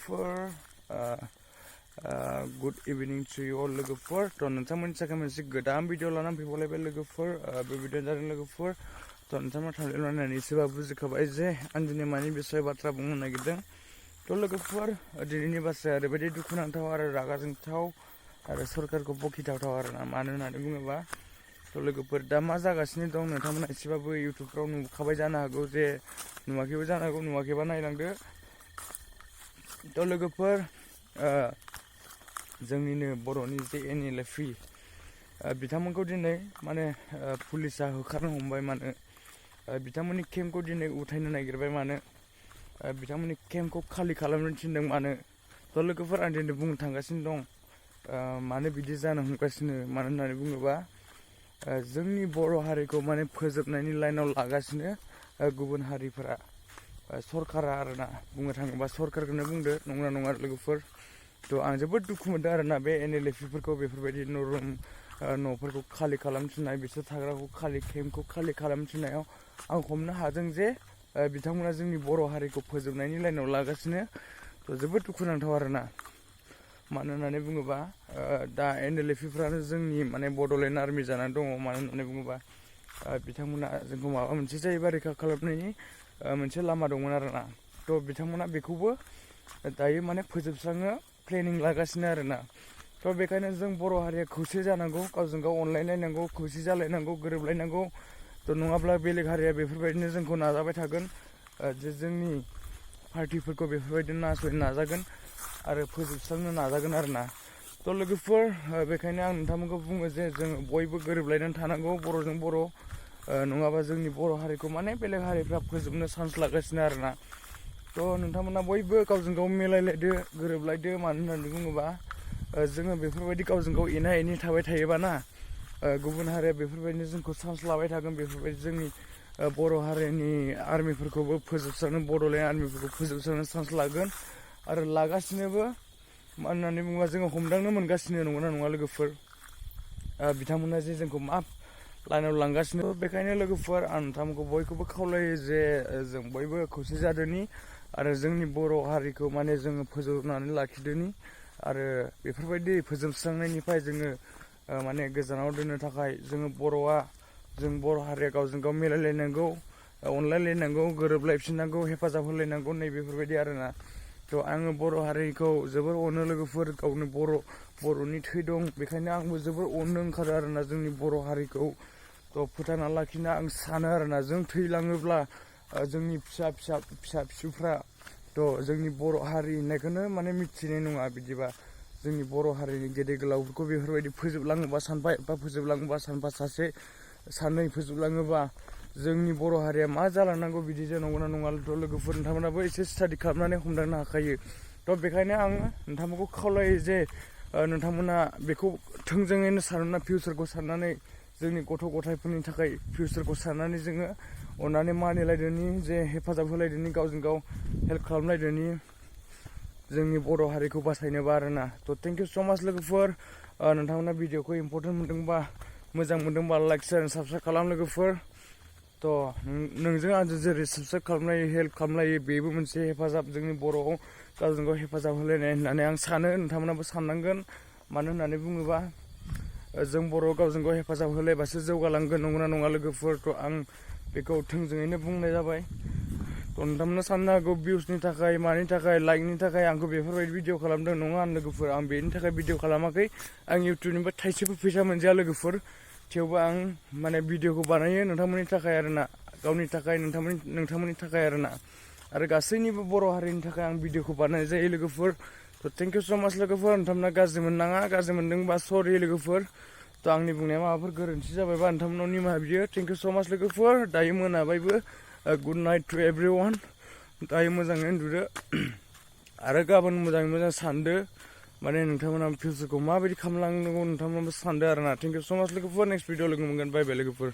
logofor good evening to you all logofor to nontamani थाखाय मोनसे गोदान भिडिअ लानानै फैबावलायबाय लोगोफोर बे भिडिअ जादों लोगोफोर to नोंथांमोना थांनाय लानानै एसेबाबो बुजिखाबाय जे आं दिनै मानि बिसय बाथ्रा बुंनो नागिरदों to लोगोफोर दिनैनि बाथ्राया ओरैबायदि दुखुनांथाव आरो रागा जोंथाव आरो सरकारखौ बखिथावथाव आरोना मानो होननानै बुङोबा to लोगोफोर दा मा जागासिनो दं नोंथांमोना एसेबाबो इउटिउबफ्राव नुखाबाय जानो हागौ जे नुवाखैबो जानो हागौ नुवाखैबा नायलांदो to लोगोफोर जोंनिनो बर'नि जे NLFB बिथांमोनखौ दिनै माने पुलिसा होखारनो हमबाय मानो बिथांमोननि केम्पखौ दिनै उथायनो नागिरबाय मानो बिथांमोननि केम्पखौ खालि खालामनो थिनदों मानो to लोगोफोर आं दिनै बुंनो थांगासिनो दं मानो बिदि जानो हमगासिनो मानो होननानै बुङोबा जोंनि बर' हारिखौ माने फोजोबनायनि लाइनाव लागासिनो गुबुन हारिफोरा सरकारा आरोना बुंनो थाङोबा सरकारखौनो बुंदो नंगौना नङा लोगोफोर to आं जोबोद दुखु मोनदों आरोना बे NLFBफोरखौ बेफोरबायदि न'फोरखौ खालि खालामथिननाय बिसोर थाग्राखौ खालि केम्पखौ खालि खालामथिननायाव आं हमनो हादों जे बिथांमोना जोंनि बर' हारिखौ फोजोबनायनि लाइनाव लागासिनो to जोबोद दुखुनांथाव आरोना मानो होननानै बुङोबा दा NLFBफ्रानो जोंनि माने बड'लेण्ड आर्मि जानानै दङ मानो होननानै बुङोबा बिथांमोना जोंखौ माबा मोनसे जायोबा रैखा खालामनायनि मोनसे लामा दंमोन आरोना to बिथांमोना बेखौबो दायो माने फोजोबस्रांनो प्लेनिं लागासिनो आरोना to बेखायनो जों बर' हारिया खौसे जानांगौ गावजों गाव अनलायलायनांगौ खौसे जालायनांगौ गोरोबलायनांगौ to नङाब्ला बेलेग हारिया बेफोरबायदिनो जोंखौ नाजाबाय थागोन जे जोंनि पार्टिफोरखौ बेफोरबायदिनो नासयनो नाजागोन आरो फोजोबस्रांनो नाजागोन आरोना to लोगोफोर बेखायनो आं नोंथांमोनखौ बुङो जे जों बयबो गोरोबलायनानै थानांगौ बर'जों बर' नङाबा जोंनि बर' हारिखौ माने बेलेग हारिफ्रा फोजोबनो चान्स लागासिनो आरोना to नोंथांमोना बयबो गावजों गाव मिलायलायदो गोरोबलायदो मानो होननानै बुङोबा जोङो बेफोरबायदि गावजों गाव एना एनि थाबाय थायोबा ना गुबुन हारिया बेफोरबायदिनो जोंखौ चान्स लाबाय थागोन बेफोरबायदि जोंनि बर' हारिनि आर्मिफोरखौबो फोजोबस्रांनो बड'लेण्ड आर्मिफोरखौ फोजोबस्रांनो चान्स लागोन आरो लागासिनोबो मानो होननानै बुङोबा जोङो हमदांनो मोनगासिनो नंगौना नङा लोगोफोर बिथांमोना जे जोंखौ मा लाइनाव लांगासिनो बेखायनो लोगोफोर आं नोंथांमोनखौ बयखौबो खावलायो जे जों बयबो खौसे जादोनि आरो जोंनि बर' हारिखौ माने जोङो फोजोबनानै लाखिदोनि आरो बेफोरबायदि फोजोबस्रांनायनिफ्राय जोङो माने गोजानाव दोननो थाखाय जोङो जों बर' हारिया गावजों गाव मिलायलायनांगौ अनलायलायनांगौ गोरोबलायफिननांगौ हेफाजाब होलायनांगौ नै बेफोरबायदि आरोना to आङो बर' हारिखौ जोबोर अनो लोगोफोर गावनो बर'नि थै दं बेखायनो आंबो जोबोर अननो ओंखारो आरोना जोंनि बर' हारिखौ to फोथांना लाखिनो आं सानो आरोना जों थैलाङोब्ला जोंनि फिसा फिसौफ्रा to जोंनि बर' हारि होननायखौनो माने मिथिनाय नङा बिदिबा जोंनि बर' हारिनि गेदेर गोलावफोरखौ बेफोरबायदि फोजोबलाङोबा सानफा एफा फोजोबलाङोबा सानफा सासे साननै फोजोबलाङोबा जोंनि बर' हारिया मा जालांनांगौ बिदि जानांगौना नङा to लोगोफोर नोंथांमोनाबो एसे स्टाडि खालामनानै हमदांनो हाखायो to बेखायनो आं नोंथांमोनखौ खावलायो जे नोंथांमोना बेखौ थोंजोङैनो सानना फिउचारखौ साननानै जोंनि गथ' गथायफोरनि थाखाय फिउचारखौ साननानै जोङो अननानै मानिलायदोनि जे हेफाजाब होलायदोनि गावजों गाव हेल्प खालामलायदोनि जोंनि बर' हारिखौ बासायनोबा आरोना to थेंक इउ स' माच लोगोफोर नोंथांमोना भिडिअखौ इम्परटेन्ट मोनदोंबा मोजां मोनदोंबा लाइक शेयार साबस्क्राइब खालाम लोगोफोर to नोंजों आंजों जेरै साबस्क्राइब खालामलायो हेल्प खालामलायो बेबो मोनसे हेफाजाब जोंनि बर'आव गावजों गाव हेफाजाब होलायनाय होननानै आं सानो नोंथांमोनाबो साननांगोन मानो होननानै बुङोबा जों बर' गावजों गाव हेफाजाब होलायबासो जौगालांगोन नंगौना नङा लोगोफोर to आं बेखौ थोंजोङैनो बुंनाय जाबाय to नोंथांमोना साननो हागौ भिउसनि थाखाय मानि थाखाय लाइकनि थाखाय आंखौ बेफोरबायदि भिडिअ खालामदों नङा लोगोफोर आं बेनि थाखाय भिडिअ खालामाखै आं इउटिउबनिफ्राय थाइसेबो फैसा मोनजाया लोगोफोर थेवबो आं माने भिडिअखौ बानायो नोंथांमोननि थाखाय आरोना गावनि थाखाय नोंथांमोननि थाखाय आरोना आरो गासैनिबो बर' हारिनि थाखाय आं भिडिअखौ बानायनाय जायो लोगोफोर to थेंक इउ स' माच लोगोफोर नोंथांमोना गाज्रि मोननाङा गाज्रि मोनदोंबा सरि लोगोफोर to आंनि बुंनाया माबाफोर गोरोन्थि जाबायबा नोंथांमोनाव निमाहा बियो थेंक इउ स' माच लोगोफोर दायो मोनाबायबो गुड नाइट टु एभ्रिवान दायो मोजाङै उन्दुदो आरो गाबोन मोजाङै मोजां सानदो माने नोंथांमोना फिउचारखौ माबायदि खालामलांनांगौ नोंथांमोनाबो सानदो आरोना थेंक इउ स' माच लोगोफोर नेक्स्ट भिडिअ लोगो मोनगोन बाय बाय लोगोफोर